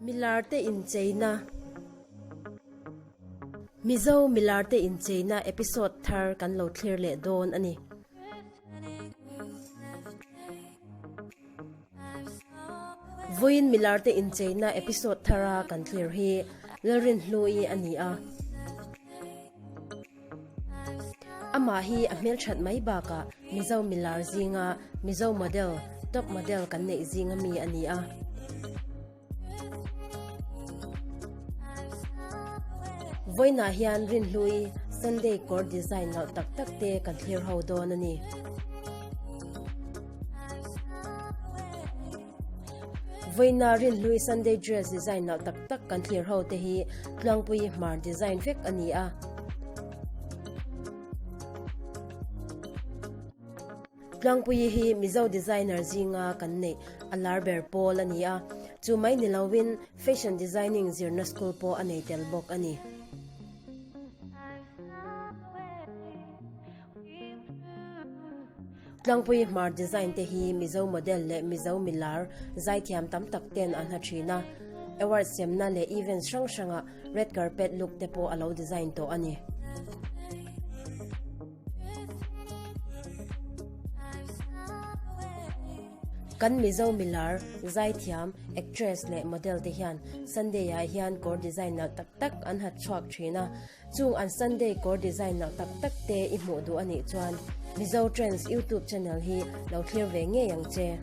Milarte incheina Mizo milarte incheina episode thar kan lo thlir leh dawn a ni. Vawiin milarte incheina episode thara kan thlir hi Lalrinhlui a ni a. Amah hi a hmelthat mai bakah Mizo milar zinga Mizo model, top model kan neih zinga mi a ni a. Vawiinah hian Rinhlui Sunday kawr design nalh tak tak te kan thlir ho dawn a ni. Vawiina Rinhlui Sunday dress design nalh tak tak kan thlir ho te hi Tluangpui Hmar design vek a ni a. Tlangpuii hi Mizo designer zinga kan neih a lar ber pawl a ni a, chu mai ni loin fashion designing zirna school pawh a nei tel bawk a ni. Tlangpuii Hmar design te hi Mizo model leh Mizo milar zaithiam tam tak ten an ha thin a, award semna leh events hrang hrangah red carpet look te pawh a lo design tawh a ni. Kan Mizo milar, zaithiam, actress leh model te hian Sunday ah hian kawr design nalh tak tak an hat chhuak thin a, chung an Sunday kawr design nalh tak tak te i hmuh duh a nih chuan Mizo Trends YouTube channel hi lo thlir ve ngei ang che.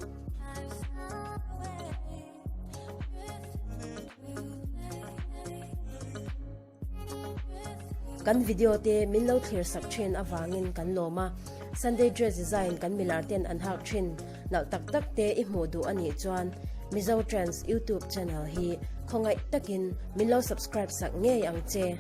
Kan video te min lo thlir sak thin avangin kan lawm a, Sunday dress design kan milar ten an hak thin nalh tak tak te i hmuh duh a nih chuan Mizo Trends YouTube channel hi khawngaih takin min lo subscribe sak ngei ang che.